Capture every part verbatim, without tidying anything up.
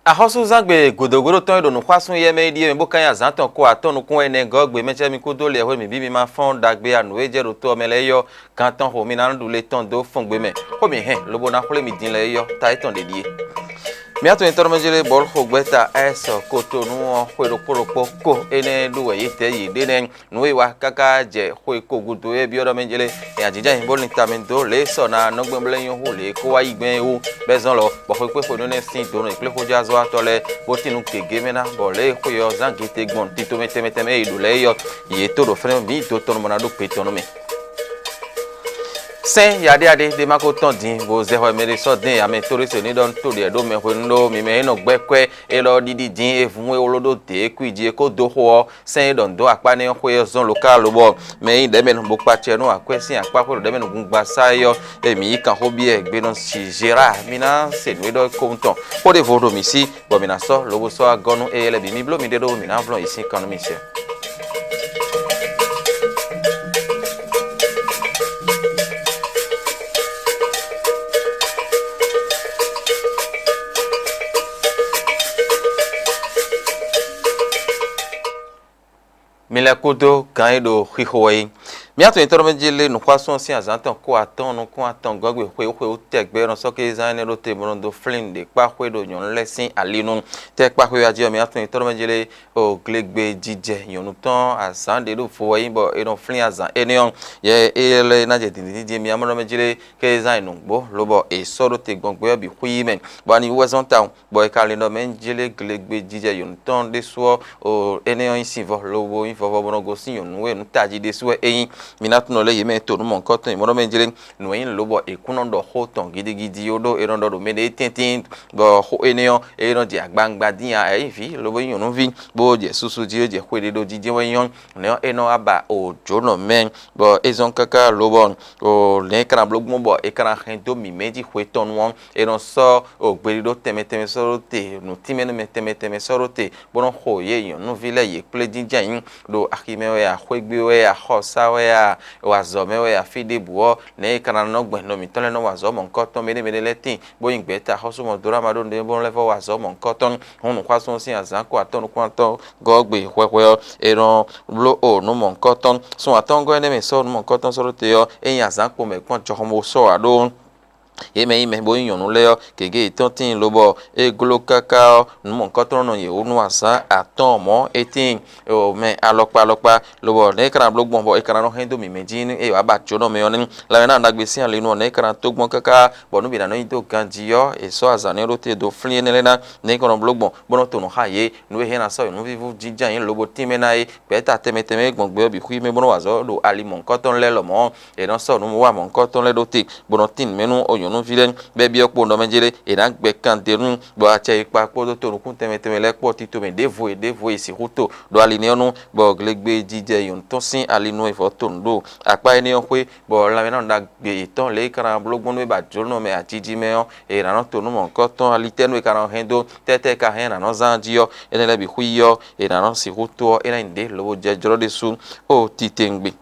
Axɔ́súzángbe gǒdógódó tɔn e ɖo nǔxwásún yɛ mɛ é ɖíe mɛ bó ká nyí azǎn tɔn ko atɔ́ nukún ɛnɛ gɔ́ gbe mɛ cɛ́ mi kúdó liɛhwé mǐ bí mi ma fɔ́n ɖagbe ya nǔ e jɛ ɖo to ɔ́ mɛ lɛ́ɛ é ɔ́, gan tɔn xo mi ná nú ɖu le tɔn dó fɔ́n gbe mɛ. Xó mǐ hɛn lobo ná xwlé mi din lɛ́ɛ é ɔ́, ta étɔn ɖě ɖíe. Mǐ atɔn nyitɔ́ mɛ jlé bɔ̌lu xo gbɛ́ta S Kotonu ɔ́ xwe ɖokpó ɖokpó ko énɛ́ ɖó wɛ yě dɛ̌ yě ɖe nɛ́. Nǔ e wa káká jɛ xwe ko gúdo é byɔ́ ɖɔ mɛ jlé, è nǎ jínjɔ́n ayǐ bó lin tamɛ dó lě e sɔ ná nɔ gbɛn blɛ́ nyɔ́ hú lě e kó wá yí gbɛn é wú, bɔ é zɔ́n lɔ, bɔ xwekpéxwe nú énɛ́ sín dǒ nɔ è kplé xójázɔ́watɔ́ lɛ́ɛ, bó tín nú gěgé mɛ ná, bɔ lě e xwe ɔ́ zán gete gbɔn tito mɛ tɛnmɛ tɛnmɛ e è ɖǒ lɛ́ɛ é ɔ́, yě tó ɖo fɛ́nú mǐ dó tɔn nú mɔ ná ɖó gbe tɔn nú mì. Sɛ́n yaɖéyaɖé ɖé ma ko tɔn din, bó zɛ xɔ e mɛ ɖé sɔ́ dɛn ame tóɖésenu ɖɔ un to ɖiɛ ɖó mɛ hwenu ɖó mi mɛ e nɔ gbɛ́ kwɛ́ élɔ́ ɖiɖi din e vun e wló ɖó dě kwíji e ko dó xo ɔ́, sɛ́n e ɖɔ nǔ dó akpá nɛ́ ɔ́ xwé ɔ́ zɔ́n lokálo bɔ mɛ e nyí ɖɛ̌mɛnu bó kpa acɛ nú akwɛ́ sín akpáxwé ɖo ɖɛ̌mɛnu gungba sá é ɔ́, emi yí kanxó byɔ́ ɛ gbe nɔ si Zera, mi ná se nǔ e ɖɔ é kowun tɔn. Xó ɖěvo ɖo mǐ sí, bɔ mǐ ná sɔ́ lobo sɔ́ wá gɔ́ nú éyɛ́ lɛ́ɛ bǐ. Mi bló miɖée ɖó mǐ ná vlɔ́n yi sín kan nú mi sɛ. Mi lɛ́ kúdó gǎn e ɖo xixo wɛ é. Mǐ atɔn nyitɔ́ ɖɔmɛ jí lé nǔxwásún ɔ́ sín azǎn tɔn kó atɔ́ɔ́n nukún atɔn gɔ́gbɛ xweyǐxweyǐ tɛgbɛ nɔ sɔ́ kézán énɛ́ ɖó te bó nɔ dó flín ɖě kpá xwé ɖo nyɔ̌nu lɛ́ɛ sín ali nu. Tɛ́ kpá xwé wá jí ɔ́, mǐ atɔn nyitɔ́ ɖɔmɛ jí lé o glegbejijɛ nyɔ̌nu tɔn azǎn ɖě ɖo vo wɛ nyí bɔ è nɔ flín azǎn énɛ́ ɔ́. Yɛ éyɛ́ lɛ́ɛ ná jɛ dǐndíndín jí mǐ amɔ́ ɖɔmɛ jí lé kézán yi nǔgbó lobɔ è sɔ́ ɖó te gbɔn gbé ɔ́ bǐ xwíí mɛ, bɔ ani wú wɛ zɔ́n tawun. Bɔ è ka lin ɖɔ mɛ jlé glegbejijɛ yǒnu tɔn ɖésú ɔ́, o énɛ́ ɔ́ nyí sin vɔ lobo nyí vɔvɔ bó nɔ gosín nyɔ̌nu e nǔ tají ɖésú wɛ é nyí. Mi ná tunɔ lé yě mɛ e to nǔ mɔ̌hunkɔtɔn e mɔ ɖɔ mɛ jlé nǔ e nyí lobɔ è kún nɔ ɖɔ xó tɔn gidigidi ó ɖó è nɔ ɖɔ ɖo mɛ ɖé tɛ́ntin, bɔ xó énɛ́ ɔ́ é nɔ jɛ agbawungba dín ǎ, é nyí vǐ lobo nyí nyɔ̌nuví, bó jɛ susu jí é jɛ xwe ɖé ɖó jijɛ wɛ nyí ɔ́, nɛ̌ ɔ́ é nɔ wá ba o jǒnɔ mɛ, bɔ é zɔ́n káká lobɔ o nɛ̌ é ka ná bló gbɔn bɔ è ka ná hɛn dó mǐmɛ́ jí xwe tɔn nu ɔ́, è nɔ sɔ́ o gbeɖíɖó tɛnmɛ tɛnmɛ sɔ́ ɖó te, nǔtínmɛ nú mɛ tɛnmɛ tɛnmɛ sɔ́ ɖó te, bó nɔ́ xo yě nyɔ̌nuví lɛ́ɛ yě kplé jínjɛ́n ayǐ ɖo axi mɛ wɛ a, xwé gbe wɛ a, xɔsá wɛ a, wa azɔ̌ mɛ wɛ a, fí ɖěbǔ ɔ́, nɛ̌ è ka ná nɔ gbɛn nɔ mǐtɔn lɛ́ɛ nɔ wa azɔ̌ mɔ̌hunkɔtɔn mɛ ɖé mɛ ɖé lɛ́ɛ tíin, bó nyí gbɛ̌ta xɔ́sú mɔ dó ɖó ama ɖó nǔɖé bó nɔ́ lɛ́ vɔ́ wa azɔ̌ mɔ̌hunkɔtɔn. Hɔn nǔxwásún ɔ́ sín azǎn ko atɔ́ nukún atɔ́ gɔ́ gbe hwɛhwɛ ɔ́, è nɔ bló o nǔ mɔ̌hunkɔtɔn. Sun atɔ́ɔ́ngɔ́ énɛ́ mɛ sɔ́ nǔ mɔ̌hunkɔtɔn sɔ́ ɖó te ɔ́, é nyí azǎn kpo mɛ kpɔ́n jɔxɔmɔsɔ́ ǎ ɖó. Yě mɛ nyí mɛ bó nyí nyɔ̌nu lɛ́ɛ ɔ́, gěgé yětɔn tíin lobɔ é gló káká ɔ́, nǔ mɔ̌hunkɔtɔn nɔ yě wú nú azǎn atɔ́ɔ́n mɔ̌ é tíin mɛ alɔkpa alɔkpa, lobɔ nɛ̌ é ka ná bló gbɔn bɔ é ka ná nɔ hɛn dó mǐmɛ́ jí nú é wǎ ba jǒnɔ mɛ ɔ́ nɛ́? Lanmɛ ná ɖagbe sín ali nú ɔ́, nɛ̌ é ka ná tó gbɔn káká bɔ nǔ bǐ ná nɔ nyi dó ganjí ɔ́, è sɔ́ azǎn nɛ́ ɖó te dó flín énɛ́ lɛ́ɛ ná, nɛ̌ é ka nɔ bló gbɔn bó nɔ́ to nǔ xá yě, nǔ e hɛn ná sɔ́ nyɔ̌nuví vú jínjɔ́n ayǐ lobo tínmɛ ná é. Gbɛ̌ta tɛnmɛ tɛnmɛ e gbɔn gbɛ ɔ́ bǐ xwí mɛ bó nɔ́ wa azɔ̌ ɖo ali mɔ̌hunkɔtɔn lɛ́ɛ lɔmɔ̌ ɔ́, è nɔ sɔ́ nǔ wa mɔ̌hunkɔtɔn lɛ́ɛ ɖó te, bó nɔ tín nǔ mɛ nú nyɔ̌nuví lɛ́ɛ, bɔ é byɔ́ kpowun ɖɔ mɛ jlé è nǎ gbɛ kan d'é nu, bɔ acɛ e kpa kpódó to nukún tɛnmɛ tɛnmɛ lɛ́ɛ kpó ɔ́, tito mɛ ɖěvo e ɖěvo e sixú to ɖo ali nɛ́ ɔ́ nu, bɔ glegbejijɛ nyɔ̌nu tɔn sín ali nu e vɔ̌ to nǔ ɖo akpá énɛ́ ɔ́ xwé, bɔ lanmɛ ná nɔ ɖagbe yětɔn lě e ka ná bló gbɔn nú é ba jǒnɔ mɛ ajiji mɛ ɔ́, è nǎ nɔ to nǔ mɔ̌hunkɔtɔn. Ali tɛ́ nú è ka nɔ hɛn dó? Tɛ́tɛ́ è ka hɛn nǎ nɔ zán jí ɔ́, énɛ́ lɛ́ɛ bǐ xwí ɔ́, è nǎ nɔ sixú to ɔ́, é ná nyí nǔɖé lobo jɛ jlɔ́ ɖésú. O titewungbe.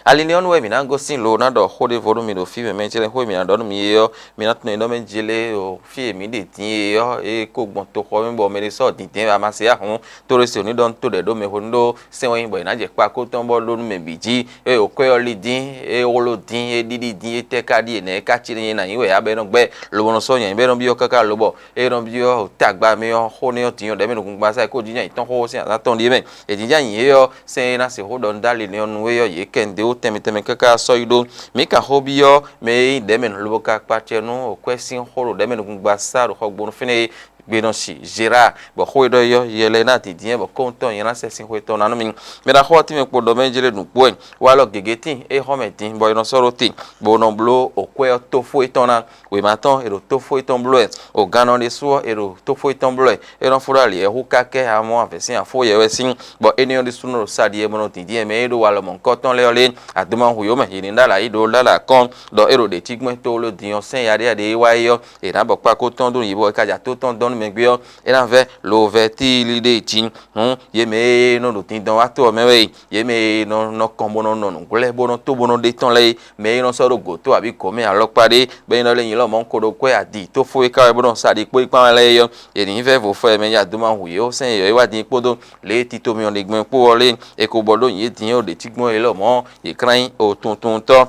Ali nɛ́ ɔ́ nú wɛ mǐ ná gosín lo ná ɖɔ xó ɖěvo nú mi ɖo fí mɛ, mɛ ce lɛ́ɛ xó e mǐ ná ɖɔ nú mi é ɔ́, mi ná tunwun e ɖɔ mɛ jlé o fí e mǐ ɖe din é ɔ́, é ko gbɔn toxɔ mɛ bɔ mɛ ɖé sɔ́ dǐndɛ́n wɛ ama se axɔ́n. Tóɖé se ò ní ɖɔ nú to ɖɛ̌ ɖó mɛ hwenu ɖó sɛ́n wɛ nyí bɔ è nǎ jɛ kpa kó tɔn bɔ ɖó nú mɛ bǐ jí. É o kwɛ́ ɔ́ li dín, é wló dín, é ɖiɖi dín, é tɛ́ ka ɖíe nɛ̌ é ka cí nyi nǎ nyí wɛ abɛ́nɔgbɛ́ lobo nɔ sɔ́ nyɔ̌nyí bɔ é nɔ byɔ́ káká lobɔ é nɔ byɔ́ tagba mɛ ɔ́ xó nɛ́ ɔ́ din ɔ́, ɖɛ̌ mɛ nukúngbasá e kó jínjɔ́n ayǐ tɔn xóxó sín azǎn tɔn ɖíe mɛ. È jínjɔ́n ayǐ é ɔ́, sɛ́n e ná sixú ɖɔ nú dó ali nɛ́ ɔ́ nú é ɔ́, yě kɛ nǔɖé ó tɛnmɛ tɛnmɛ káká sɔ́ yi ɖó. Mǐ ka xó byɔ́ mɛ e nyí ɖɛ̌ mɛ lobo ka kpa acɛ nú kwɛ́ sín xó ɖo ɖɛ̌ mɛ nukúngbasá ɖo xɔgbónu fínɛ́ é, gbe nɔ si Zera, bɔ xó e ɖɔ é ɔ́, yɛ lɛ́ɛ ná dǐndín ɛ, bɔ kóhun tɔn nyɛ ná sɛ sin xwe tɔn ná nú mi. Mɛ ɖaxó ɔ́ tínmɛ kpo ɖɔ mɛ jlé nǔgbó wɛ, walɔ gěgé tíin é xɔ mɛ din bɔ è nɔ sɔ́ ɖó te, bó nɔ bló okwɛ́ ɔ́ tófó étɔn ná. Wěma tɔn è ɖo tófó étɔn bló wɛ, ogannɔ ɖésú ɔ́ è ɖo tófó étɔn bló wɛ, é nɔ fó ɖó ali ɛ hú kákɛ́ amɔ avɛ̌ sín afó yɛ wɛ sín, bɔ énɛ́ ɔ́ ɖésú nɔ ɖo sa ɖi ɛ bó nɔ dǐndín ɛ mɛ e ɖo walɔ mɔ̌hunkɔtɔn lɛ́ɛ ɔ́ lé, adoma hu yǒ mɛ yě ní ɖó alǎ yi ɖó lálɛ akɔ́n, ɖɔ é ɖo ɖě cí gbɛ́ tóbló din ɔ́ sɛ́n yaɖéyaɖé e wá é ɔ́, è nǎ bɔ kpákó tɔn dó nyi bɔ é ka ja tó tɔn dɔn nú mɛ gbé ɔ́, é ná vɛ́ loovɛ́ tlílí ɖé jí. Hǔn yě mɛ e nɔ ɖo dindɔn wá to ɔ́ mɛ wɛ e, yě mɛ e nɔ nɔ kɔn bó nɔ nɔ nǔgblɛ́ bó nɔ tó bó nɔ ɖe tɔn lɛ́ɛ é, mɛ e nɔ sɔ́ ɖo gǒ tó abǐ gǒ mɛ alɔkpa ɖé, bɔ é nɔ lɛ́ nyi lɔmɔ̌ ko ɖo kwɛ́ adi tó fó e ka wɛ bó nɔ sa ɖi kpó yi kpán wɛ lɛ́ɛ é ɔ́, è nǐ vɛ́ vo fɔ e mɛ ya dó ma hu yě ó sɛ́n yɔ̌yɔ́ wá din kpódó lě e tito mì ɔ́ ɖe gbɛn kpó ɔ́ lé, è ko bɔ ɖó nyǐ din ɔ́ ɖě cí gbɔn é lɔmɔ̌ yě klán nyí otuntuntɔ́.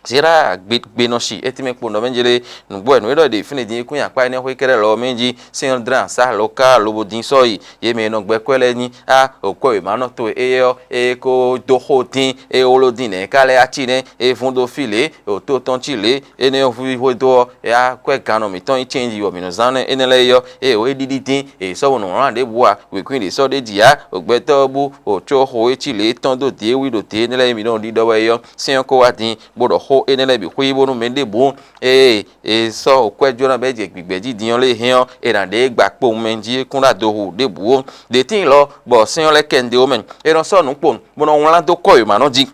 Zera gbe gbe nɔ shi etí mɛ kpo nɔ mɛ jele nǔgbó wɛ nǔ e ɖɔ ɖe fínɛ́ din kún akpá énɛ́ xwé kɛ́ɖɛ́ lɔ mɛ jí sɛ́n ɔ́ dlɛ́n asá lɔ ká lobo dín sɔ́ yi. Yě mɛ e nɔ gbɛ́ kwɛ́ lɛ́ɛ ní á òkwɛ́ wěma nɔ towe éyɛ́ ɔ́, é ko dó xó dín, é wló dín nɛ̌ ká lɛ́ ací nɛ́, é vún dó fí lě, è wǒ tó tɔn cí lě, énɛ́ ɔ́ hwíhwí hwedó ɔ́, é á kwɛ́ gannɔ mǐtɔn nyí cɛ́nji wɔ mǐ nɔ zán nɛ́ énɛ́ lɛ́ɛ é ɔ́, é wǒ é ɖiɖi dín, è sɔ́ nǔ wlán ɖěbǔ ǎ, wěkwín ɖě sɔ́ ɖ'é jí ǎ, ògbɛtɔ́ ɔ́ bú wǒ có xo é cí lě tɔn dó dě wí ɖo dě énɛ́ lɛ́ɛ e mǐ nɔ ɖiɖɔ wɛ é ɔ́, sɛ́n ɔ́ ko wá din, bó ɖɔ xó énɛ́ lɛ́ɛ bǐ xwí bónú mɛ ɖěbǔ ée è sɔ́ òkwɛ́ jó ná bɛ́ jɛ gbǐgbɛ́ jí din ɔ́ lě hɛn ɔ́, è nǎ ɖe é gba kpowun mɛ jí é kún ɖo adohu ɖěbǔ ó. Đě tíin lɔ, bɔ sɛ́n ɔ́ lɛ́ kɛ nǔɖé ó mɛ, è nɔ sɔ́ nǔ kpowun, bó nɔ wlán dó kɔ́ wěma nɔ jí.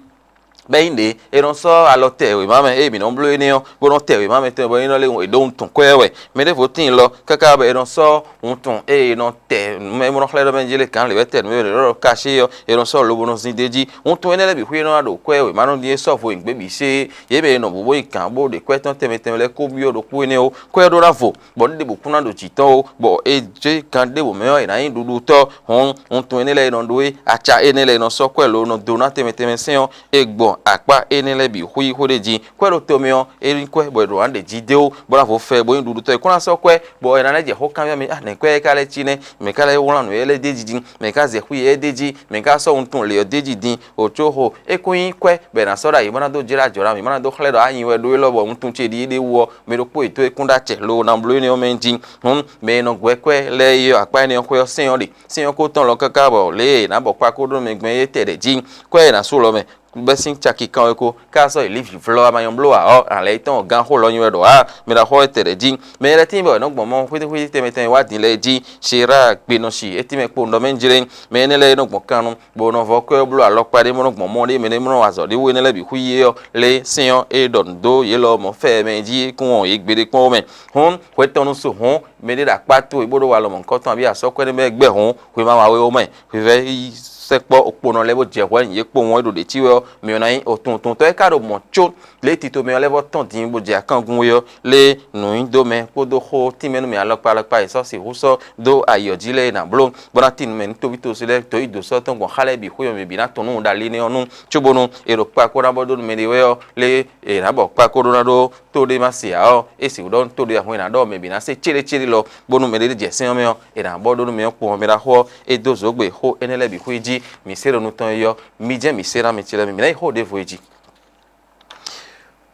Bɔ é nyí ɖě, è nɔ sɔ́ alɔ tɛ wěma mɛ, ée mǐ nɔ bló énɛ́ ɔ́, bó nɔ tɛ wěma mɛtɔn bɔ é nɔ lé è ɖó wuntun kwɛ́ wɛ. Mɛ ɖěvo tíin lɔ, káká bɔ è nɔ sɔ́ wuntun ée è nɔ tɛ nǔ mɛ, é nɔ xlɛ́ ɖɔ mɛ jélé gǎn lě wɛ tɛ nǔ mɛ lɔ́ ká xé ɔ́, è nɔ sɔ́ lobo nɔ zin d'é jí. Wuntun énɛ́ lɛ́ɛ bǐ xwé é nɔ wá ɖo kwɛ́ wěma nɔ ɖíe sɔ́ vo nyi gbě bǐ sé, yě mɛ e nɔ bó bó yi gǎn bó ɖe kwɛ́ tɔn tɛnmɛ tɛnmɛ lɛ́ɛ kó byɔ́ ɖokpó énɛ́ ó, kwɛ́ ɔ́ ɖó ná vo, bɔ nǔ ɖěbǔ kún ná ɖo jǐ tɔn ó, bɔ é jɛ gán ɖěvo mɛ ɔ́, è nǎ nyí ɖuɖutɔ́. Hɔn wuntun énɛ́ lɛ́ɛ e nɔ ɖó é, aca énɛ́ lɛ́ɛ e nɔ sɔ́ kwɛ́ lo nɔ dó ná tɛnmɛ tɛnmɛ sɛ́n ɔ́, è gbɔn akpá énɛ́ lɛ́ɛ bǐ xwíxwé ɖé jí. Kwɛ́ ɖo to mɛ ɔ́, é nyí kwɛ́ bɔ è ɖǒ ná ɖe jí dó, bó ná vo fɛ bó nyí ɖuɖutɔ́. È kó ná sɔ́ kwɛ́, bɔ è nǎ lɛ́ jɛ xó kanbyɔ́ mì, ah, nɛ̌ kwɛ́ é ka lɛ́ cí nɛ́? Mɛ̌ ka lɛ́ wlán nǔ éyɛ́ lɛ́ɛ d'é jí din? Mɛ̌ ka zɛ xwí éyɛ́ d'é jí? Mɛ̌ ka sɔ́ wuntun lě ɔ́ d'é jí din? Ocoxo, é kún nyí kwɛ́ bɔ è nǎ sɔ́ ɖo ayǐ bó ná dó jlá jɔ̌ ná mǐ, bó ná dó xlɛ́ ɖɔ á nyi wɛ ɖó élɔ́ bɔ wuntun ce ɖíe ɖé wú ɔ́, mɛ ɖokpó yětɔn e kún ɖó acɛ lo ná bló énɛ́ ɔ́ mɛ jí. Hǔn mɛ e nɔ gbɛ́ kwɛ́ lɛ́ɛ é ɔ́, akpá énɛ́ ɔ́ xwé ɔ́ sɛ́n ɔ́ ɖe. Sɛ́n ɔ́ ko tɔn lɔ káká bɔ lě e è nǎ bɔ kpá kó ɖó mɛ gbɛn é tɛ ɖɛ̌ jí. Kwɛ́ e è nǎ sú lɔ mɛ bɛ́ sín caki kanwekó, ká sɔ́ yi lǐvǐ vlɔ́ amanyɔ́bló ǎ ɔ́, a lɛ̌ yi tɔ́n gán xó lɔ nyi wɛ ɖɔ ǎ, mɛ ɖaxó wɛ tɛ ɖɛ̌ jí. Mɛ lɛ́ɛ tíin bɔ è nɔ gbɔn mɔ xwítíxwítí tɛnmɛ tɛnmɛ wá din lɛ́ɛ jí, Sera gbe nɔ shi é tínmɛ kpo nɔ mɛ jlé, mɛ énɛ́ lɛ́ɛ e nɔ gbɔn kan nu, bó nɔ vɔ́ kwɛ́ ɔ́ bló alɔkpa ɖé, bó nɔ gbɔn mɔ ɖé mɛ ɖé, bó nɔ wa azɔ̌ ɖé wú énɛ́ lɛ́ɛ bǐ xwí yé ɔ́, lě sɛ́n ɔ́ e ɖɔ nǔ dó yě lɔ mɔ̌ fɛ mɛ jí kún wɔn yě gbeɖé kpɔ́n mɛ. Hǔn hwetɔ́nu so hǔn, mɛ ɖé ɖo akpá towe bó ɖó walɔ mɔ̌hunkɔtɔn abí asɔ́kwɛ́ nɛ́ mɛ gbɛ́ hǔn, hwema wa we ó mɛ. Hwivɛ́ yi sɛkpɔ́ okponɔ lɛ́ɛ bó jɛ hwɛ̌ nǔ yě kpowun wɛ ɖo ɖě cí wɛ ɔ́, mɛ ɔ́ ná nyí otuntɔntɔ́. É ka ɖo mɔ̌ có lě tito mɛ ɔ́ lɛ́ vɔ́ tɔ́n din bó jɛ akángun é ɔ́, lé nǔnyiɖomɛ kpódó xó tínmɛ nú mɛ alɔkpa alɔkpa e sɔ́ sixú sɔ́ dó ayǐ ɔ́ jí lɛ́ɛ é nǎ bló, bó ná tín nú mɛ nú tóví tosi lɛ́ɛ dǒ yi dǒ sɔ́ tɔn gbɔn xá lɛ́ɛ bǐ xwé ɔ́ mɛ bǐ ná tunwun nú ɖo ali nɛ́ ɔ́ nu, cóbónú è ɖo kpá kó ná bɔ dó nú mɛɖé wɛ ɔ́, lé è nǎ bɔ kpá kó ɖó ná ɖó tó ɖé ma se ǎ ɔ́, é sixú ɖɔ nú tó ɖé ahwan e ná ɖɔ mɛ bǐ ná se céɖécéɖé lɔ, bónú mɛɖé jɛ sɛ́n ɔ́ mɛ ɔ́, è nǎ bɔ ɖó nú mɛ ɔ́ kpowun ɔ́ mɛ ɖaxó ɔ́, é dó zǒgbé xó énɛ́ lɛ́ɛ bǐ xwé jí. Mǐ se ɖo nú tɔn e yɔ, mi jɛ́n mǐ se ná mi ce lɛ́ɛ mi, mǐ ná yi xó ɖěvo e jí.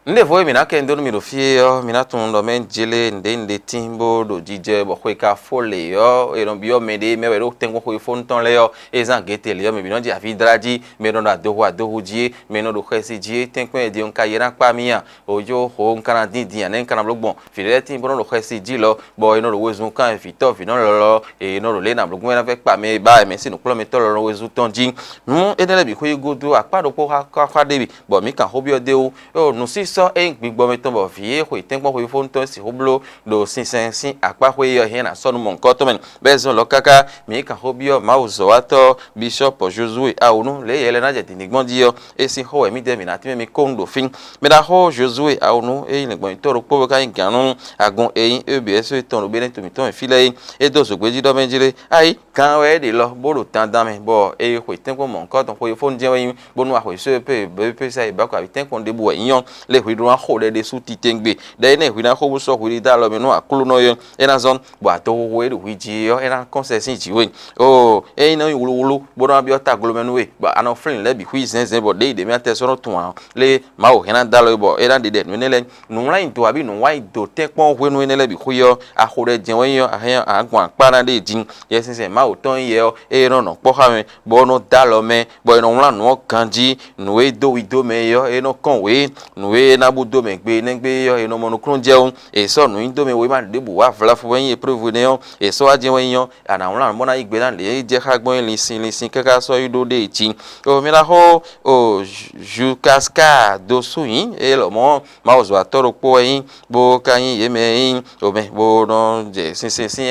Nǔ ɖěvo e mǐ ná kɛ nyi dó nú mi ɖo fí é ɔ́, mi ná tunwun ɖɔ mɛ jélé nǔɖé nǔɖé tín bó ɖo jijɛ bɔ xwe ka fó lě ɔ́, è nɔ byɔ́ mɛɖé mɛ wɛ ɖo tɛ́nkpɔ́n xweyífónú tɔn lɛ́ɛ ɔ́, é zán gěteli ɔ́, mɛ bǐ nɔ́ jɛ aví dlá jí, mɛ nɔ ɖo adohu adohu jí é, mɛ nɔ ɖo xɛsi jí é, tɛ́nkpɔ́n e din ɔ́ un ka yi ná kpá mì a? Ojo xo un ka ná dín din ǎ nɛ́ un ka ná bló gbɔn? Vǐ lɛ́ɛ tíin bó nɔ́ ɖo xɛsi jí lɔ, bɔ è nɔ ɖo wezun kán vǐtɔ́ vǐ nɔ lɔlɔ, è nɔ ɖo lě nǎ bló gbɔn é ná vɛ́ kpa mɛ e ba mɛ sín nǔkplɔ́nmɛtɔ́ lɔ nɔ wezun tɔn jí. Nú énɛ́ lɛ́ɛ bǐ xwé yi gúdo akpá ɖokpó xá xá ɖé bǐ, bɔ mǐ kan xó byɔ́ d'é wú. Ó, nǔsísɔ́ e nyí gbigbɔ mǐtɔn bɔ vǐ e xwe tɛ́nkpɔ́n xweyífónú tɔn é sixú bló ɖo sinsɛn sín akpá xwé é ɔ́ hɛn ná sɔ́ nú mɔ̌hunkɔtɔn mɛ, bɔ é zɔ́n lɔ káká mǐ kan xó byɔ́ Mawuzɔ́watɔ́ bísɔ́pɔ Jozuwe Awunu lě e yɛ lɛ́ɛ ná jɛ dǐndín gbɔn jí ɔ́, é sín xó wɛ mǐdɛɛ mǐ ná tínmɛ mi kó nú ɖo fí. Mɛ ɖaxó Jozuwe Awunu e nyí lɛ̌ngbɔ́nyitɔ́ ɖokpó bó ka nyí gǎn nú agun e nyí E B S e tɔn ɖo Benɛ́to mǐtɔn mɛ fí lɛ́ɛ é, é dó zǒgbéjí ɖɔ mɛ jlé. Ayi, gǎn wɛ é ɖe lɔ bó ɖo dandan mɛ, bɔ é xwe tɛ́nkpɔ́n mɔ̌hunkɔtɔn xweyífónú jɛ́n wɛ nyí, bónú axwe só e pé běbépésa e bǎkɔ abǐ tɛ́nkpɔ́n ɖěbǔ wɛ nyí ɔ́, lě hwi ɖó ná xo ɖɛ ɖésú titewungbe. Ɖɛ énɛ́ hwi ná xo bó sɔ́ hwi ɖi dó alɔ mɛ nú Aklúnɔ é, é ná zɔ́n, bɔ adoxoxo e ɖo hwi jí é ɔ́, é ná kɔn sɛ sín jǐ we. Oo, ényí nɔ nyi wluwlu bó nɔ byɔ́ taglo mɛ nú we, bɔ a nɔ flín lɛ̌ bǐ xwí zɛ̌nzɛ̌n, bɔ ɖěyi ɖě mɛ atɛ sɔ́ nɔ tunwun ǎ ɔ́, lě Mawu hɛn ná dó alɔ we, bɔ é ná ɖe ɖɛ nǔ énɛ́ lɛ́ɛ. Nǔwlányido abǐ nǔwanyido tɛ́nkpɔ́n hwenu énɛ́ lɛ́ɛ bǐ xwí ɔ́, axo ɖɛ jɛ́n wɛ nyí ɔ́, a hɛn ɔ́, a nǎ gbɔn akpá ná ɖe din. Yɛsinsɛn Mawu tɔn nyí yɛ ɔ́, ée nɔ nɔ kpɔ́ xá mɛ, bɔ é nɔ dó alɔ mɛ, bɔ è nɔ wlán nǔ ɔ́ ganjí. Nǔ e dó wi dó mɛ é ɔ́, é nɔ kɔn wě. Nǔ e É ná bú dó mɛ gbe nɛ́ gbe ɔ́, è nɔ mɔ nukúnnú jɛ ó. È sɔ́ nǔnyiɖomɛ wěma ɖěbǔ wá vlafu wɛ nyí épreuve nɛ́ ɔ́, è sɔ́ wá jɛ́n wɛ nyí ɔ́, a nǎ wlán nǔ bó ná yí gbe ná lě e jɛ xá gbɔn é linsin linsin káká sɔ́ yi ɖó ɖée jí. O mi ná xó o Jukaska dó sú nyǐ, é lɔmɔ̌ Mawuzɔ́watɔ́ ɖokpó wɛ nyí, bó ka nyí yě mɛ e nyí omɛ bó nɔ jɛ sinsɛn sín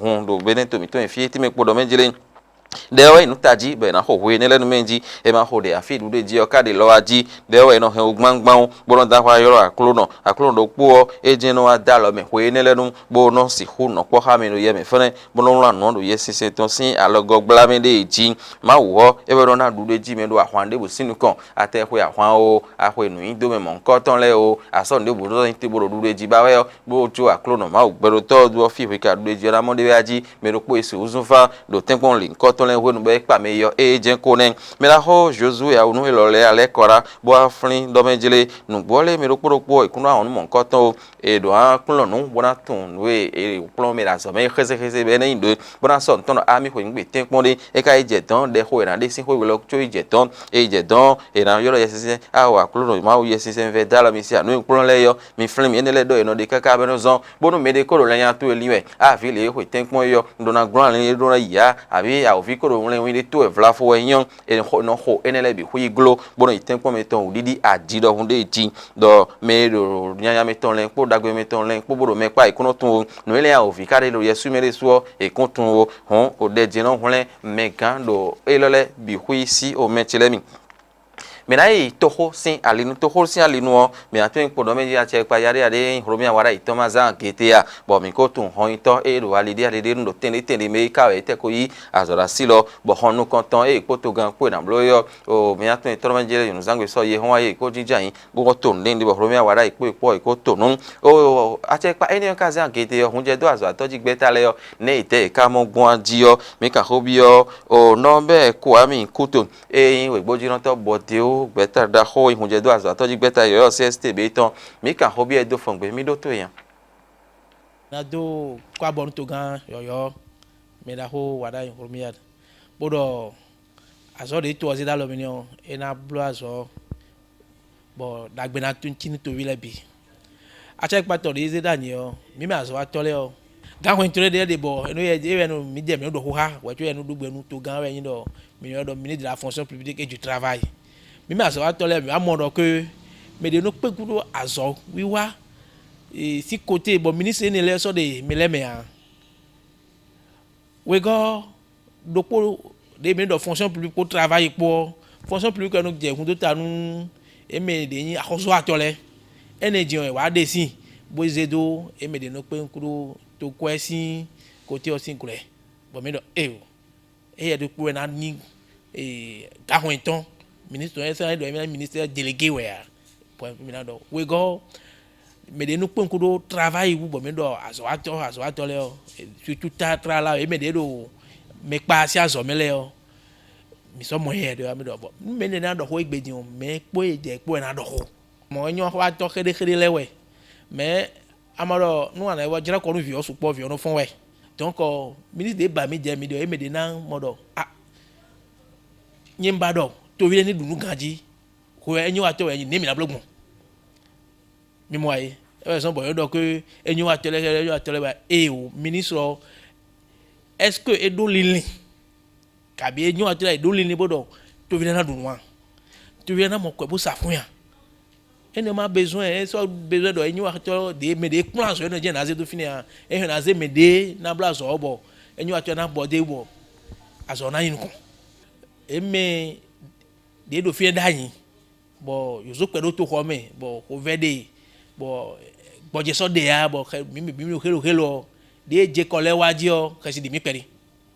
hun ɖo Benɛ́to mǐtɔn e fí e tɛ́nmɛ kpo ɖɔ mɛ jlé. Ɖɛ ɔ́ wɛ nyí nǔ tají bɔ è nǎ xo hwe énɛ́ lɛ́ɛ nú mɛ jí, è ma xo ɖě afí ɖuɖéjí ɔ́ ká ɖe lɔ wá jí. Ɖɛ ɔ́ wɛ è nɔ hɛn wú gbángbán ó, bó nɔ́ dó axwá ylɔ́ Aklúnɔ. Aklúnɔ ɖokpó ɔ́, é jɛ́n nɔ wá dó alɔ mɛ hwe énɛ́ lɛ́ɛ nú, bó nɔ́ sixú nɔ kpɔ́ xá mɛ ɖo yɛ mɛ fɛ́nɛ́, bó nɔ́ wlán nǔ ɔ́ ɖo Yɛsinsɛn tɔn sín alɔgɔ́gbla mɛ ɖée jí. Mawu ɔ́, é wɛ nɔ ná ɖuɖéjí mɛ ɖo ahwan ɖěbǔ sín nukɔn. A tɛ xwe ahwan ó, a xwe nǔnyiɖomɛ mɔ̌hunkɔtɔn lɛ́ɛ ó, a sɔ́ nǔɖěbǔ ɖó tɔ́ nyí te bó ɖo ɖuɖéjí ba wɛ ɔ́, bó jó Aklúnɔ Mawu gbɛɖotɔ́ ɔ́ dó ɔ́ fí hwe ka ɖuɖéjí ɔ́ ná mɔ ɖé wɛ a jí. Mɛ ɖokpó e se wǔzúnfán ɖo tɛ́nkpɔ́n lǐnkɔtɔn lɛ́ɛ hwenu bɔ é kpa mɛ yi ɔ́, ée jɛ́n ko nɛ́. Mɛ ná xo Jozuwe awǔnú élɔ́ lɛ́ɛ alɛ́ kɔ ná, bó wá flín ɖɔ mɛ jlé. Nǔgbó ɔ́ lɛ́ɛ mɛ ɖokpó ɖokpó ɔ́, è kún nɔ wa wɔ̌n nú mɔ̌hunkɔtɔn ó. È ɖǒ ná kplɔ́n nǔ bó ná tunwun nǔ e è kplɔ́n mɛ ɖo azɔ̌ mɛ é xézéxézé bɔ é ná nyí nǔ e bó ná sɔ́ nǔ tɔn ɖɔ á mì xweyǐgbe tɛ́nkpɔ́n ɖé. É ka yi jɛ dɔ̌n, ɖɛxó è nǎ ɖe sín xwé we lɔ có yi jɛ dɔ̌n. È yi jɛ dɔ̌n, è nǎ ylɔ́ Yɛsinsɛn, ao Aklúnɔ Mawu Yɛsinsɛn vɛ́ dó alɔ mì sín anǔ e un kplɔ́n lɛ́ɛ é ɔ́, mi flín mì énɛ́ lɛ́ɛ ɖɔ è nɔ ɖe káká bɔ é nɔ zɔ́n, bónú mɛɖé kó ɖo lɛnyato e lin wɛ, á vǐ lě e xwe tɛ́nkpɔ́n é ɔ́, un ɖó ná glɔ́n alin é ɖó ná yi ǎ, abǐ awǒvi kó ɖo wlɛn wín ɖé tó wɛ vlafo wɛ nyí ɔ́, è nɔ xo é nɛ́ lɛ́ɛ bǐ xwí yi gló, bó nɔ yi tɛ́nkpɔ́n mɛtɔn wǔɖiɖi aji ɖɔhun ɖé jí, ɖɔ mɛ e ɖo nyanya mɛtɔn lɛ́ɛ kpó ɖagbe mɛtɔn lɛ́ɛ kpó bó ɖo mɛ kpá è kún nɔ tunwun ó. Nǔ énɛ́ awǒvi ka ɖe ɖo Yɛsu mɛ ɖésú ɔ́, è kún tunwun ó. Hɔ̌n, ɖɛ din nɔ hwlɛ́n mɛ gǎn ɖo élɔ́ lɛ́ɛ bǐ xwí sí o mɛ ce lɛ́ɛ mi. Mǐ ná yi toxó sín ali nú. Toxó sín ali nú ɔ́, mǐ ná tunwun kpo ɖɔ mɛ jí acɛ kpa yaɖé yaɖé e nyí Hlomia wa ɖ'ayǐ tɔn ma zán gěté a, bɔ mǐ ko tunwun hɔnyitɔ́ e ɖo ali ɖé yaɖé ɖé nu ɖo tɛnɖé tɛnɖé mɛ é ká wɛ é tɛ ko yí azɔ̌ ɖo así lɔ, bɔ hɔn nukɔntɔn e è kpo togán kpo e nǎ bló é ɔ́, o mǐ ná tunwun e tlɔ́ mɛ jlé nyɔ̌nuzángbe sɔ́ yi e hɔn wá yě kó jínjɔ́n ayǐ, bó ko to nǔɖé ɖé bɔ Hlomia wa ɖ'ayǐ kpo e kpó ɔ́ è ko to nǔ. O acɛ kpa énɛ́ ɔ́ ka zán gěté ɔ́, hun jɛ dó azɔ̌ atɔ́ jí gbɛ́ta lɛ́ɛ ɔ́, nɛ̌ yě tɛ yě ká mɔ gbɔn a jí ɔ́, mǐ kan xó byɔ́ o nɔ bɛ́ ko ami kú to. Ée nyí wěgbójínɔtɔ́ Bɔdewo gbɛ̌ta ɖaxó e hun jɛ dó azɔ̌ atɔ́ jí gbɛ́ta yɔ̌yɔ́ C S T B tɔn, mǐ kan xó byɔ́ ɛ dó fɔn gbé, mì ɖótó nya. Ná dó kó abɔ nú togán yɔ̌yɔ́ mɛ ɖaxó Waɖa Nehomiyad, bó ɖɔ azɔ̌ ɖě to ɔ́ zé ɖó alɔ mì n'i ɔ́, é ná bló azɔ̌, bɔ ɖagbe ná tún cí nú toví lɛ́ɛ bǐ. Acɛkpatɔ ɖě zé ɖó anyě ɔ́, mǐ mɛ azɔ̌watɔ́ lɛ́ɛ ɔ́, gǎnhwɛntɔ́ lɛ́ɛ ɖěe ɖe bɔ é nɔ yɛ é wɛ nɔ mǐdɛɛ mǐ nɔ ɖɔ xóxá wɛ̌ có yɛ nú ɖó gbɛ nú togán wɛ nyí ɖɔ mǐ nɔ ɖɔ ministre de la fonction publique et du travail. Mǐ mɛ azɔ̌watɔ́ lɛ́ɛ mǐ wá mɔ ɖɔ ké mɛ ɖě nɔ kpé gúdo azɔ̌ wiwa sín kote bɔ ministre énɛ́ lɛ́ɛ sɔ́ ɖe mɛ lɛ́ɛ mɛ ǎ. Wegɔ́ ɖokpó ɖě mǐ ɖɔ fonction publique kpó travail kpó ɔ́, fonction publique ɔ́ nɔ jɛ hun dó ta nú émɛ ɖě nyí axɔ́súwatɔ́ lɛ́ɛ. Énɛ́ jɛ́n wɛ wǎ ɖe sín bó zé dó émɛ ɖě nɔ kpé kúɖó tokwɛ́ sín koté ɔ́ sín glɔ́, bɔ mǐ ɖɔ éeǒ, éyɛ́ ɖokpó wɛ ná nyí gǎnhwɛntɔ́, ministre ɔ́ é sɔ́ ná ɖɔ émí ná nyí ministère délégué wɛ ǎ. Bɔ mǐ ná ɖɔ wegɔ́ mɛ ɖě nú kpɔ́n kúɖó travail wú bɔ mǐ ɖɔ azɔ̌watɔ́ azɔ̌watɔ́ lɛ́ɛ ɔ́, surtout tlala é mɛ ɖě ɖo mɛ kpa sín azɔ̌ mɛ lɛ́ɛ ɔ́, mǐ sɔ́ mɔ yɛ ɖe wá mì ɖɔ bɔ nú mɛ énɛ́ ná ɖɔ xó égbé din ɔ́, mɛ kpó e jɛ kpó wɛ ná ɖɔ xó. Mɔ̌ é nyɔ́ xó atɔ́ xéɖéxéɖé lɛ́ɛ wɛ, mɛ a ma ɖɔ nú a nǎ yi wá jlá kɔ nú vǐ ɔ́ sukpɔ́, vǐ ɔ́ nɔ́ fɔ́n wɛ. Dɔ̌nkɔ, ministre ɖě ba mì jɛ mi ɖɔ é mɛ ɖě ná mɔ ɖɔ a nyɛ un ba ɖɔ toví lɛ́ɛ ní ɖu nǔ ganjí, xwe wɛ é nyí watɔ́ wɛ é nyí nɛ̌ mǐ ná bló gbɔn? Mi mɔ ayé, é wɛ zɔ́n bɔ yě ɖɔ ké é nyí watɔ́ lɛ́ɛ é nyí watɔ́ lɛ́ɛ wɛ ée o, ministre ɔ́, est-ce que é ɖó linlin? Kabi é nyɔ́ atɔ́ lɛ́ɛ ɖó linlin bó ɖɔ toví lɛ́ɛ ná ɖu nǔ a? Toví lɛ́ɛ ná mɔ kwɛ bó sa fún ya? Énɛ́ ma besoin é sɔ́ besoin ɖɔ é nyɔ́ atɔ́ ɖě mɛ ɖě kplɔ́n azɔ̌ énɛ́ jɛ́n ná zé dó fínɛ́ a? É hɛn ná zé mɛ ɖě ná bló azɔ̌ ɔ́ bɔ é nyɔ́ atɔ́ ná bɔ dé bɔ azɔ̌ ná nyí nukɔn. É mɛ ɖě ɖo fínɛ́ ɖ'ayǐ bɔ yǒzo kpɛ ɖó toxɔ mɛ bɔ xovɛ́ ɖe bɔ gbɔjɛ sɔ́ ɖe ya bɔ mǐ mǐ mǐ xélo xélo ɔ́, ɖě e je kɔ lɛ́ɛ wá jí ɔ́, xɛsi ɖi mǐ kpɛɖi.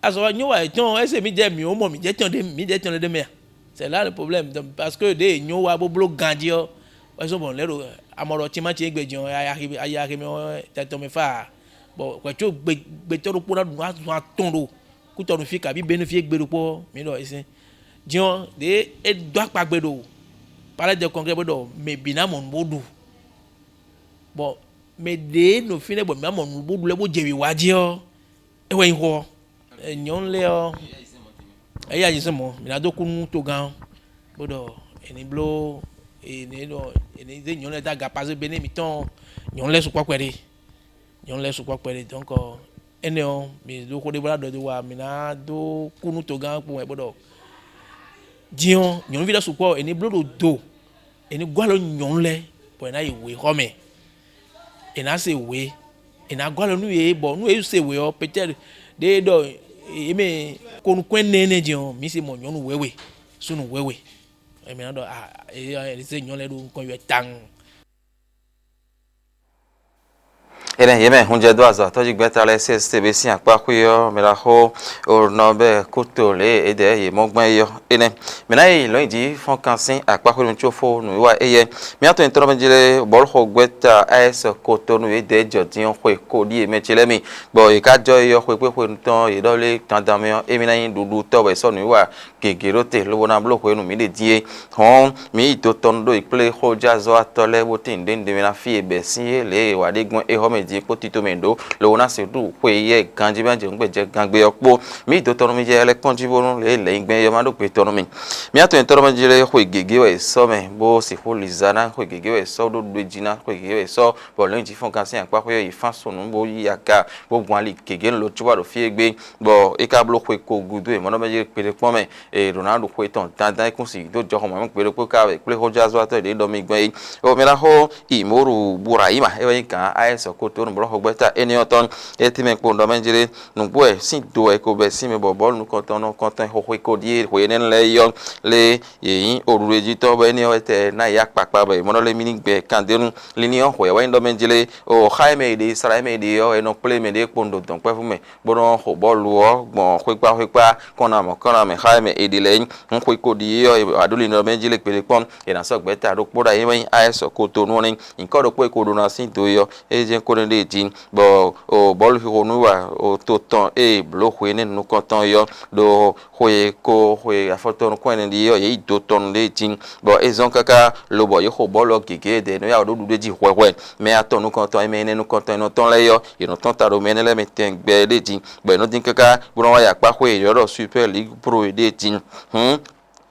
Azɔ̌ nyɔ́ wa yětɔn ɔ́, ese mǐdɛɛ mǐ ó mɔ mǐdɛɛ tɔn ɖé mǐdɛɛ tɔn ɖé mɛ. C'est là le problème. Donc, parce que ɖě è nyɔ́ wa bó bló ganjí ɔ́, wɛ zɔ́n bɔ lɛ̌ ɖo amɔ ɖɔ címácí égbé jɔn ayi aximɛ ɔ́ tɛtɔn mɛ fá ǎ. Bɔ hwɛ̌ có gbetɔ́ ɖokpó ná ɖu azɔn atɔn ɖo kútɔnu fí kabí bɛ́nu fí égbé ɖokpó ɔ́, mǐ ɖɔ é sɛ́n. Din ɔ́, ɖě é dó akpagbe ɖo palais de congrès bó ɖɔ mɛ bǐ ná mɔ nǔ bó ɖu. Bɔ mɛ ɖě nɔ fínɛ́ bɔ mǐ ná mɔ nǔ bó ɖu lɛ́ɛ bó jɛ wǐwá jí ɔ́, é wɛ nyí xó ɔ́. Nyɔ̌nu lɛ́ɛ ɔ́, é yí ayǐ sɛn mɔ̌, mǐ ná dó kú nú togán ɔ́, bó ɖɔ è nǐ bló È nǐ ɖɔ è nǐ zé nyɔ̌nu lɛ́ɛ dó aga pazé be nú mǐtɔn. Nyɔ̌nu lɛ́ɛ sukpɔ́ kpɛɖé. Nyɔ̌nu lɛ́ɛ sukpɔ́ kpɛɖé. Donc, énɛ́ ɔ́, mǐ ɖó xó ɖé bó ná ɖɔ dó wa, mǐ ná dó kú nú togán kpowun wɛ bó ɖɔ. Din ɔ́, nyɔ̌nuví lɛ́ɛ sukpɔ́, è nǐ bló ɖo do, è nǐ gɔ́ alɔ nyɔ̌nu lɛ́ɛ, bɔ è nǎ yi wěxɔ mɛ. È nǎ se wě, è nǎ gɔ́ alɔ nú yě, bɔ nú yě se wě ɔ́, peut-être ɖěe ɖɔ yě mɛ ko nukún ɛnɛ énɛ́ din ɔ́, mǐ se mɔ nyɔ̌nu wěwe, súnnu wěwe. È mǐ ná ɖɔ a è se nyɔ̌nu lɛ́ɛ ɖo nukɔn yɔ tawun. Énɛ́ yě mɛ hun jɛ dó azɔ̌ tɔ́jígbɛ́ta lɛ́ɛ C S T B sín akpá xwé ɔ́, mɛ ɖaxó Ornɔbɛ Kúto lě e é dɛ yě mɔ gbɔn é ɔ́ énɛ́. Mǐ ná yi lɔ̌nyijǐ fɔ́nkan sín akpá xwé nú có fó nǔwiwa éyɛ́. Mǐ ná to nyitɔ́ mɛ jí lé bɔ̌luxɔgbɛ́ta A S Kotonu e dɛ̌ jɔ dín ɔ́ xwe ko ɖíe mɛ ce lɛ́ɛ mi, bɔ yě ká jɔ é ɔ́ xwekpéxwenu tɔn yě ɖɔ lé dandan mɛ ɔ́, émí ná nyí ɖuɖutɔ́ wɛ sɔ́ nǔwiwa gěgé ɖó te lobo ná bló hwenu mǐ ɖe dín é. Hɔn, mǐ yi do tɔn ɖó yi kplé xójázɔ́watɔ́ lɛ́ɛ bó tín nǔɖé nǔɖé mɛ ná fí e bɛ̌ sín é lě e è wa ɖe gbɔn éhɔ́ mɛ din kpó tito mɛ ɖó, lobo ná se ɖu xwe yɛ ganjí mɛ jɛ nǔgbɛ jɛ gangbé ɔ́ kpó. Mǐ yi do tɔn nú mì jɛ lɛ́ kpɔ́n jí bónú lě e lɛ̌nyigbɛ́n é ɔ́ má ɖó gbe tɔn nú mì. Mǐ atɔn nyitɔ́ mɛ jí lé xwe gěgé wɛ è sɔ́ mɛ, bó sixú liza ná xwe gěgé wɛ è sɔ́, ɖó ɖu e jí ná xwe gěgé wɛ è sɔ́, bɔ lɔ̌nyijǐ fɔ́n gán sín akpá xwé ɔ́ yi fán sun nǔ bó yí aga bó gbɔn ali gěgé nú lo cóbá ɖo fí e gbé, bɔ é ka bló xwe ko gúdo e mɔ̌ nɔ mɛ jí kpeɖé kpɔ́n mɛ. È ɖǒ ná ɖu xwe tɔn dandan é kún si dó jɔxɔ mɔ̌ gbe ɖokpó ká wɛ kplé xójázɔ́watɔ́ ɖě ɖɔ mì gbɔn é. O mɛ ná xó Imoru Burayima é wɛ nyí gǎn A S kótónú blɔ́xɔgbɛ́ta énɛ́ ɔ́ tɔn. É tɛ́nmɛ kpo ɖɔ mɛ jlé nǔgbó wɛ sín do wɛ è ko bɛ́ sín mɛ bɔ bɔ̌lu nukɔntɔn nukɔntɔn xo xwe ko ɖíe xwe énɛ́ lɛ́ɛ yɔ lé yě nyí oɖuɖu e jí tɔn bɔ énɛ́ ɔ́ wɛ tɛ ná yě akpakpa bɔ è mɔ ɖɔ lé mì ní gbɛ kandénu. Linlin ɔ́ hwɛ̌ wɛ nyí ɖɔ mɛ jlé o xá e mɛ è ɖe Izlayɛ́li mɛ è ɖe ɔ́ è nɔ kplé mɛ ɖě kpowun ɖo dɔ̌nkpɛ́vú mɛ bó nɔ́ xo bɔ́lu ɔ́ gbɔn xwékpá xwékpá kɔn nú amɔ̌ kɔn nú amɛ xá e mɛ è ɖe lɛ́ɛ nyí. Un xwé ko ɖi é ɔ́, è wǎ ɖó linlɔn mɛ jí lě kpéɖé kpɔ́n, è nǎ sɔ́ gbɛ̌ta ɖokpó ɖo ayǐ wɛ nyí A S kotonu ɔ́ nɛ́. Nyǐkɔ ɖokpó e ko ɖó ná sín do é ɔ́, é jɛ́n ko nɛ́ ɖe jí, bɔ o bɔ̌lu xixo nú wa o to tɔn e è blǒ hwe énɛ́ nukɔn tɔn é ɔ́, ɖo xwe e ko xwe afɔtɔn nukɔn ɛnɛ ɖi é ɔ́, yě yi do tɔn nú ɖě jí, bɔ é zɔ́n káká lobɔ yě xo bɔ̌lu ɔ́ gěgé ɖě nɔ yá wǔ ɖó ɖuɖú jí hwɛhwɛ. Mɛ atɔn nukɔntɔn e mɛ ɛnɛ nukɔntɔn e nɔ tɔn lɛ́ɛ é ɔ́, yě nɔ tɔ́n ta ɖo mɛ énɛ́ lɛ́ɛ mɛ tɛngbɛ ɖé jí, bɔ è nɔ dín káká bó nɔ́ wá yi akpá xwé e yě ylɔ́ ɖɔ Super League Pro é ɖée jí. Hǔn,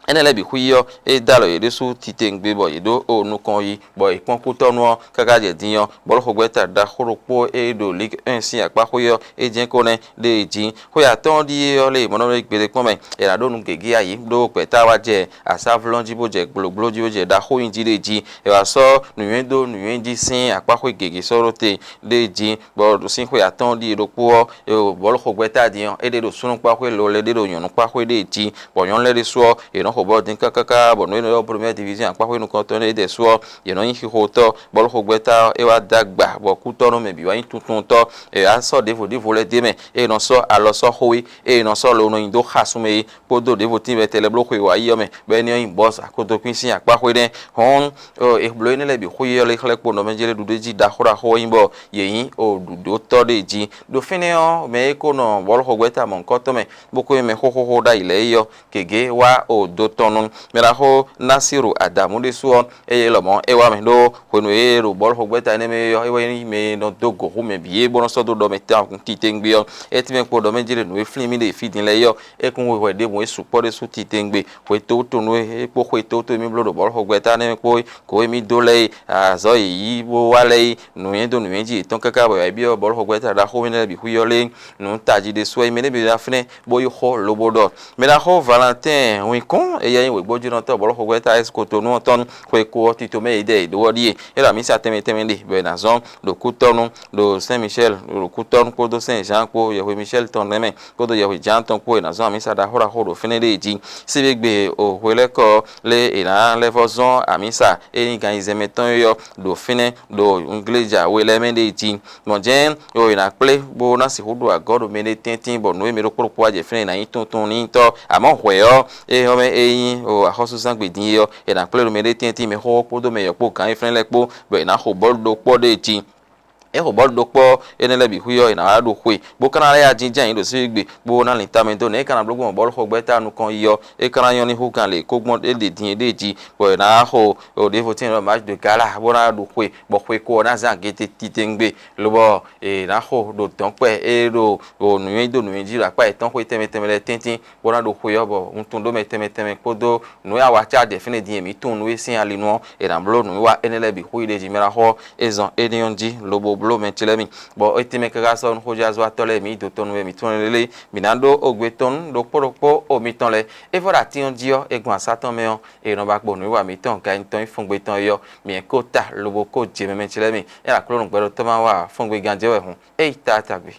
énɛ́ lɛ́ɛ bǐ xwí ɔ́, é dó alɔ yě ɖésú titewungbe bɔ yě ɖó o nukɔn yi, bɔ è kpɔ́n kútɔ́nú ɔ́ káká jɛ din ɔ́, bɔ̌luxɔgbɛ́ta ɖaxó ɖokpó e ɖo Ligue un sín akpá xwé ɔ́, é jɛ́n ko nɛ́ ɖée jí. Xwé atɔ́ɔ́n ɖíe ɔ́ lé mɔ̌ nɔ ɖo gbeɖé kpɔ́n mɛ, è nǎ ɖó nǔ gěgé ayǐ ɖó gbɛ̌ta wá jɛ asávlɔ́n jí bó jɛ gblǒgbló jí bó jɛ ɖaxó nyi jí ɖée jí. È wǎ sɔ́ nǔnywɛ́ dó nǔnywɛ́ jí sín akpá xwé gěgé sɔ́ ɖó te ɖée jí, bɔ sín xwe atɔ́ɔ́n ɖíe ɖokpó ɔ́, bɔ̌luxɔgbɛ́ta din ɔ́, é ɖe ɖo súnnu kpá xwé lo lɛ́ ɖe ɖo nyɔ̌nu kpá xwé ɖée jí, bɔ nyɔ̌nu lɛ́ɛ ɖésú ɔ́, yě nɔ́ xo bɔ́ din káká, bɔ nǔ e nɔ ylɔ́ Première Division akpá xwé nukɔntɔn lɛ́ɛ ɖɛ̌ sú ɔ́, yě nɔ nyí xixotɔ́, bɔ̌luxɔgbɛ́ta ɔ́, é wá dó agba, bɔ kútɔ́ nú mɛ bǐ wá nyí tuntuntɔ́. È wǎ sɔ́ ɖěvo ɖěvo lɛ́ɛ d'é mɛ, ée è nɔ sɔ́ alɔ sɔ́ xo é, ée è nɔ sɔ́ lo nɔ nyi dó xasun mɛ é, kpódó ɖěvo tínmɛ tɛn lɛ́ɛ bló xwe wǎ yi ɔ́ mɛ, bɔ énɛ́ ɔ́ nyí bɔ̌ zǎkotokpín sín akpá xwé nɛ́. Hɔn, è blǒ énɛ́ lɛ́ɛ bǐ xwí ɔ́ lé xlɛ́ kpo nɔ mɛ jlé ɖuɖú jí ɖaxó ɖaxó ɔ́ nyí bɔ yě nyí o ɖuɖǒtɔ́ ɖé jí. Ɖo fínɛ́ ɔ́, mɛ e ko nɔ bɔ̌luxɔgbɛ́ta mɔ̌hunkɔtɔn mɛ, bó ko nyí mɛ xóxóxó ɖ'ayǐ lɛ́ɛ é ɔ́, gěgé wá o do tɔn nú. Mɛ ɖaxó Násíru Adǎmú ɖésú ɔ́, eye lɔmɔ̌ é wá mɛ ɖó hwenu e é ɖo bɔ̌luxɔgbɛ́ta énɛ́ mɛ é ɔ́, é wɛ nyí mɛ e nɔ dó gǒ hú mɛ bǐ é bó nɔ́ sɔ́ dó ɖɔ mɛ tɛ́ntin tɛ́ngbé ɔ́. É tínmɛ kpo ɖɔ mɛ jlé nǔ e flín mì ɖe fí din lɛ́ɛ é ɔ́, é kún hwe hwɛ ɖěbǔ é sukpɔ́ ɖésú titewungbe. Hwetɔ́wútunu e é kpó xwetɔ́wútu e mì bló ɖo bɔ̌luxɔgbɛ́ta nɛ́ kpó é, kǒ e mì dó lɛ́ɛ é, azɔ̌ e yǐ bó wá lɛ́ɛ é, nǔnywɛ́ dó nǔnywɛ́ jí yětɔn káká bɔ yě byɔ́ bɔ̌luxɔgbɛ́ta ɖaxó énɛ́ lɛ́ɛ bǐ xwí ɔ́ lé nǔ tají ɖésú wɛ nyí mɛ ɖěbǔ ɖo fínɛ́ bó yi xó lobo ɖɔ. Mɛ ɖaxó Valentin Winkɔn, éyɛ́ nyí wěgbójínɔtɔ́ bɔ̌luxɔgbɛ́ta S Kotonu ɔ́ tɔn xwe ko ɔ́, tito mɛ e yě ɖɔ è ɖǒ ɔ́ ɖíe. É ɖo amǐsa tɛnmɛ tɛnmɛ ɖe bɔ è nǎ zɔ́n ɖo kútɔ́nu, ɖo Sɛ́n Michɛ́l, ɖo kútɔ́nu kpódó Sɛ́n Zǎan kpó, yɛhwe Michɛ́l tɔn lɛ́ɛ mɛ kpódó yɛhwe Jǎan tɔn kpó è nǎ zɔ́n amǐsa ɖaxó ɖaxó ɖo fínɛ́ ɖée jí. Síbígbe o hwelɛ́kɔ lé è nǎ lɛ́ vɔ́ zɔ́n amǐsa e nyí gan ayizɛ́n mɛ tɔn é ɔ́ ɖo fínɛ́ ɖo ngléja we lɛ́ɛ mɛ ɖée jí. Gbɔn jɛ́n o è nǎ kplé bó ná sixú ɖo agɔ̌ ɖo mɛɖé tɛ́ntin bɔ nǔ e mɛ ɖokpó ɖokpó wá jɛ fínɛ́ è nǎ nyí tuntun n'i tɔ́. Amɔ̌ hwɛ̌ ɔ́, é ɔ́ mɛ é nyí o axɔ́súzán gbe din é ɔ́, è nǎ kplé ɖo mɛɖé tɛ́ntin mɛxóxó kpódó mɛ yɔ̌kpó gǎn e flɛ́n lɛ́ɛ kpó bɔ è nǎ xo bɔ̌lu ɖokpó ɖée jí. É xo bɔ̌lu ɖokpɔ́ énɛ́ lɛ́ɛ bǐ xwí ɔ́, è nǎ wá ɖo xwe, bó ka ná lɛ́ ajínjɛ́n yě ɖo sísí gbe, bó ná lin tamɛ dó nɛ̌ é ka ná bló gbɔn bɔ̌lu xɔ gbɛ́ ta nukɔn yi ɔ́, é ka ná nyɔ́ ní hú gan lě kó gbɔn é ɖe din é ɖée jí, bɔ è nǎ wá xo ɖěvo tíin ɖɔ match de gala bó ná ɖo xwe, bɔ xwe ko ɔ́ ná zán agě titewungbe, lobɔ è nǎ xo ɖo dɔ̌nkpɛ e ɖo nǔnywɛ́ dó nǔnywɛ́ jí ɖo akpá yětɔn xwé tɛnmɛ tɛnmɛ lɛ́ɛ tɛ́ntin, bó ná ɖo xwe ɔ́, bɔ wuntun ɖó mɛ tɛnmɛ tɛnmɛ kpódó nǔ e a wa cá ɖɛ̌ fínɛ́ din e mǐ tunwun nú é sín ali nu ɔ́, è nǎ bló nǔwiwa énɛ́ lɛ́ɛ bǐ xú yi ɖ'é jí mɛ ná xɔ é zɔn énɛ́ ɔ́ jí lobo bló mɛ ce lɛ́ɛ mi. Bɔ é tɛnmɛ káká sɔ́ nú xójázɔ́watɔ́ lɛ́ɛ mǐ yi dotɔnu wɛ mǐ tunwun lélé, mǐ ná ɖó ogbe tɔn nú ɖokpó ɖokpó o mitɔn lɛ́ɛ. É vɔ ɖo atín ɔ́ jí ɔ́, é gbɔn asá tɔn mɛ ɔ́, è nɔ ba kpo nǔwiwa mǐtɔn ganyi tɔn nyí fɔngbe tɔn é ɔ́, mǐ ko ta lobo ko jɛ mɛmɛ ce lɛ́ɛ mi. É ɖo Aklúnɔ gbɛɖotɔ́ ma wa fɔngbe ganjɛ́ wɛ hǔn, é yi ta tagbe.